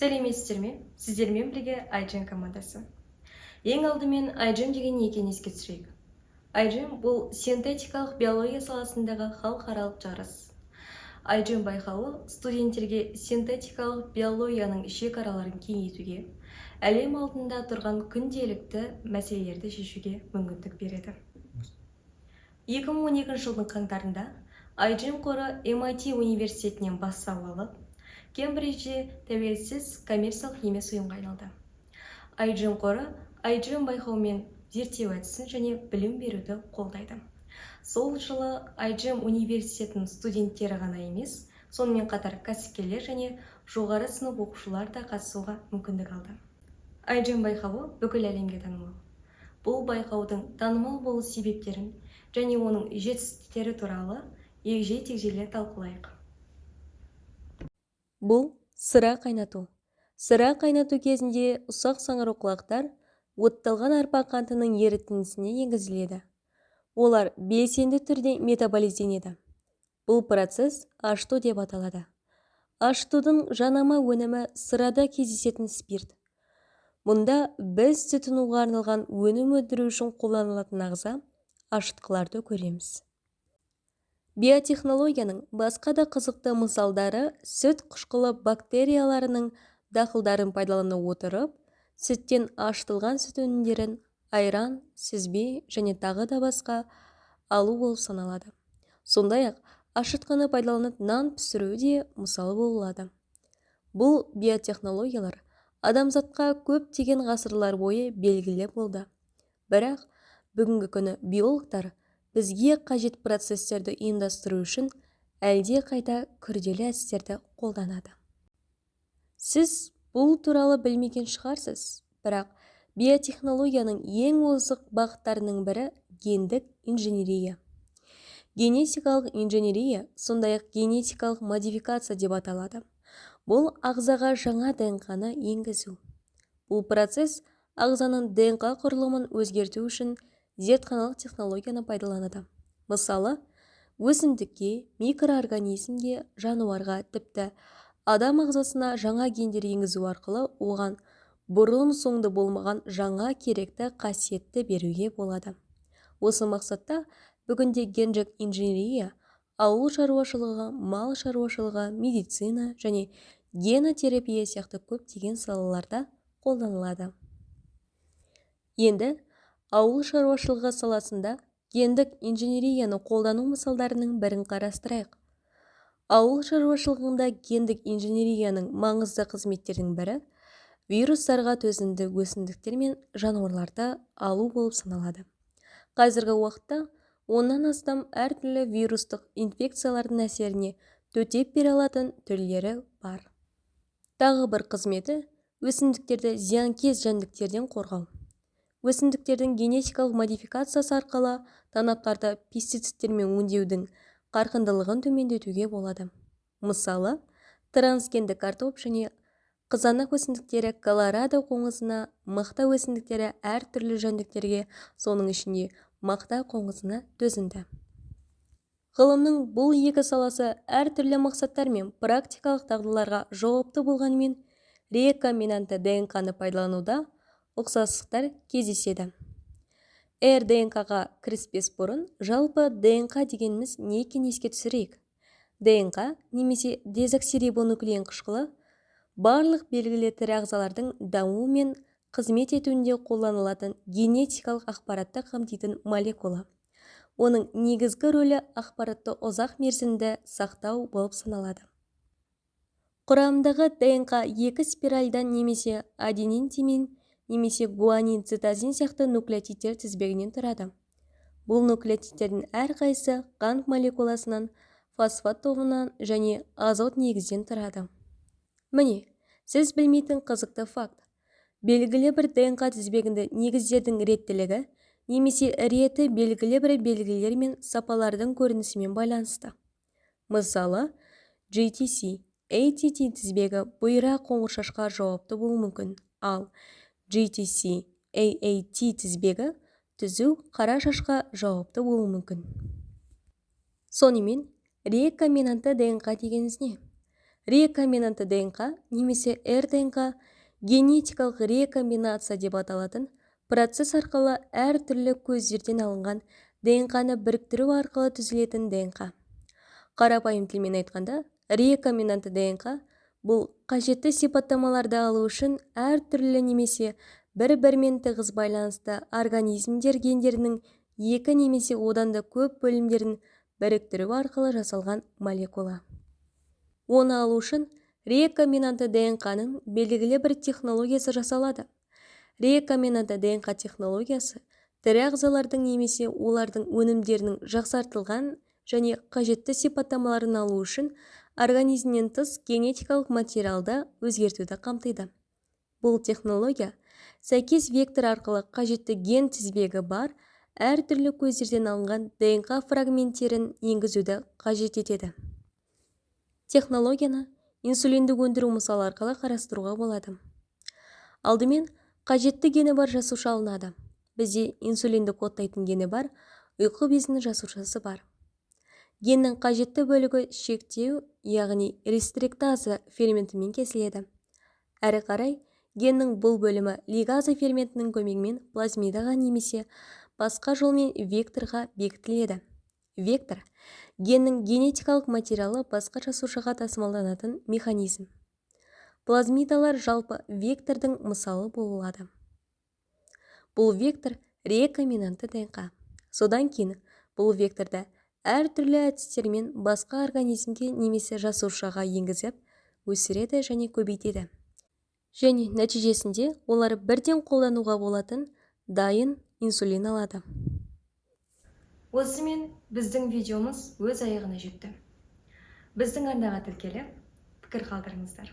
Сәлеметсіздер ме? Сіздермен бірге iGEM командасы. Ең алдымен iGEM деген не екенін еске түсірейік. iGEM – бұл синтетикалық биология саласындағы халықаралық жарыс. iGEM байқауы студенттерге синтетикалық биологияның шекараларын кеңейтуге, әлем алдында тұрған күнделікті мәселелерді шешуге мүмкіндік береді. 2012 жылдың қаңтарында iGEM қоры MIT университетінен бастау алып, Кембриджде тәуелсіз коммерциялық емес ұйымға айналды. iGEM қоры iGEM байқауымен зерттеу әдісін және білім беруді қолдайды. Сол жылы iGEM университетінің студенттері ғана емес, сонымен қатар кәсіпкерлер және жоғары сынып оқушылар да қатысуға мүмкіндік алды. iGEM байқауы бүкіл әлемге танымал. Бұл байқаудың танымал болу себептерін және оның жетістіктері туралы егжей тегжейлі талқылайық. Бұл сыра қайнату. Сыра қайнату кезінде ұсақ саңырауқұлақтар отталған арпа қантының ерітіндісіне енгізіледі. Олар белсенді түрде метаболизденеді. Бұл процесс ашыту деп аталады. Ашытудың жанама өнімі – сырада кездесетін спирт. Мұнда біз тұтынуға арналған өнім өндіру үшін қолданылатын ағза ашытқыларды көреміз. Биотехнологияның басқа да қызықты мысалдары – сүт қышқылы бактерияларының дақылдарын пайдалана отырып, сүттен ашытылған сүт өнімдерін – айран, сүзбе және тағы да басқа – алу болып саналады. Сондай-ақ ашытқыны пайдаланып нан пісіру де мысал бола алады. Бұл биотехнологиялар адамзатқа көптеген ғасырлар бойы белгілі болды. Бірақ бүгінгі күні биологтар бізге қажет процестерді ұйымдастыру үшін әлде қайда күрделі әдістерді қолданады. Сіз бұл туралы білмеген шығарсыз, бірақ биотехнологияның ең озық бағыттарының бірі – гендік инженерия. Генетикалық инженерия, сондай-ақ генетикалық модификация деп аталады. Бұл ағзаға жаңа ДНК-ны енгізу. Бұл процесс ағзаның ДНК құрылымын өзгерту үшін зертханалық технологияны пайдаланады. Мысалы, өсімдікке, микроорганизмге, жануарға, тіпті адам ағзасына жаңа гендер енгізу арқылы оған бұрын-соңды болмаған жаңа керекті қасиетті беруге болады. Осы мақсатта бүгінде гендік инженерия ауыл шаруашылығы, мал шаруашылығы, медицина және генотерапия сияқты көптеген салаларда қолданылады. Енді ауыл шаруашылығы саласында гендік инженерияны қолдану мысалдарының бірін қарастырайық. Ауыл шаруашылығында гендік инженерияның маңызды қызметтерінің бірі – вирустарға төзімді өсімдіктер мен жануарларды алу болып саналады. Қазіргі уақытта 10-нан астам әртүрлі вирустық инфекциялардың әсеріне төтеп бере алатын түрлері бар. Тағы бір қызметі – өсімдіктерді зиянкес жәндіктерден қорғау. Өсімдіктердің генетикалық модификациясы арқылы танаптарды пестицидтермен өңдеудің қарқындылығын төмендетуге болады. Мысалы, трансгенді картоп және қызанақ өсімдіктері колорадо қоңызына, мақта өсімдіктері әртүрлі жәндіктерге, соның ішінде мақта қоңызына төзімді. Ғылымның бұл екі саласы әртүрлі мақсаттар мен практикалық дағдыларға жауапты болғанымен, рекомбинантты ДНК-ны пайдалануда ұқсастықтар кездеседі. РДНК-ға кіріспес бұрын жалпы ДНК дегеніміз не екенін еске түсірейік. ДНК немесе дезоксирибонуклеин қышқылы – барлық белгілі тірі ағзалардың дамуы мен қызмет етуінде қолданылатын генетикалық ақпаратты қамтитын молекула. Оның негізгі рөлі ақпаратты ұзақ мерзімді сақтау болып саналады. Құрамындағы ДНК екі спиральдан немесе аденин-тимин немесе гуанин-цитозин сияқты нуклеотидтер тізбегінен тұрады. Бұл нуклеотидтердің әрқайсысы қант молекуласынан, фосфат тобынан және азот негізден тұрады. Міне, сіз білмейтін қызықты факт: белгілі бір ДНК тізбегінде негіздердің реттілігі немесе реті белгілі бір белгілер мен сапалардың көрінісімен байланысты. Мысалы, GTC ATT тізбегі бұйра қоңыр шашқа жауапты болуы мүмкін, ал GTC AAT тізбегі түзу қара шашқа жауапты болуы мүмкін. Сонымен, рекомбинантты ДНК дегеніміз не? Рекомбинантты ДНК немесе РДНК генетикалық рекомбинация деп аталатын процесс арқылы әртүрлі көздерден алынған ДНК-ны біріктіру арқылы түзілетін ДНК. Қарапайым тілмен айтқанда, рекомбинантты ДНК бұл қажетті сипаттамаларды алу үшін әртүрлі немесе бір-бірімен тығыз байланысты организмдер гендерінің екі немесе одан да көп бөлімдерін біріктіру арқылы жасалған молекула. Оны алу үшін рекомбинантты ДНК-ның белгілі бір технологиясы жасалады. Рекомбинантты ДНК технологиясы тірі ағзалардың немесе олардың өнімдерінің жақсартылған және қажетті сипаттамаларын алу үшін организмнен тыс генетикалық материалды өзгертуді қамтиды. Бұл технология сәйкес вектор арқылы қажетті ген тізбегі бар әртүрлі көздерден алынған ДНК фрагменттерін енгізуді қажет етеді. Технологияны инсулинді өндіру мысалы арқылы қарастыруға болады. Алдымен қажетті гені бар жасуша алынады. Бізде инсулинді кодтайтын гені бар ұйқы безінің жасушасы бар. Геннің қажетті бөлігі шектеу, яғни рестриктаза ферментімен кесіледі. Әрі қарай геннің бұл бөлімі лигаза ферментінің көмегімен плазмидаға немесе басқа жолмен векторға бекітіледі. Вектор геннің генетикалық материалы басқа жасушаға тасымалданатын механизм. Плазмидалар жалпы вектордың мысалы бола алады. Бұл вектор рекомбинантты ДНК. Содан кейін бұл векторды әртүрлі әдістермен басқа организмге немесе жасушаға енгізіп, өсіреді және көбейтеді. Және нәтижесінде олар бірден қолдануға болатын дайын инсулин алады. Осымен біздің видеомыз өз аяғына жетті. Біздің арнаға тіркеліп, пікір қалдырыңыздар.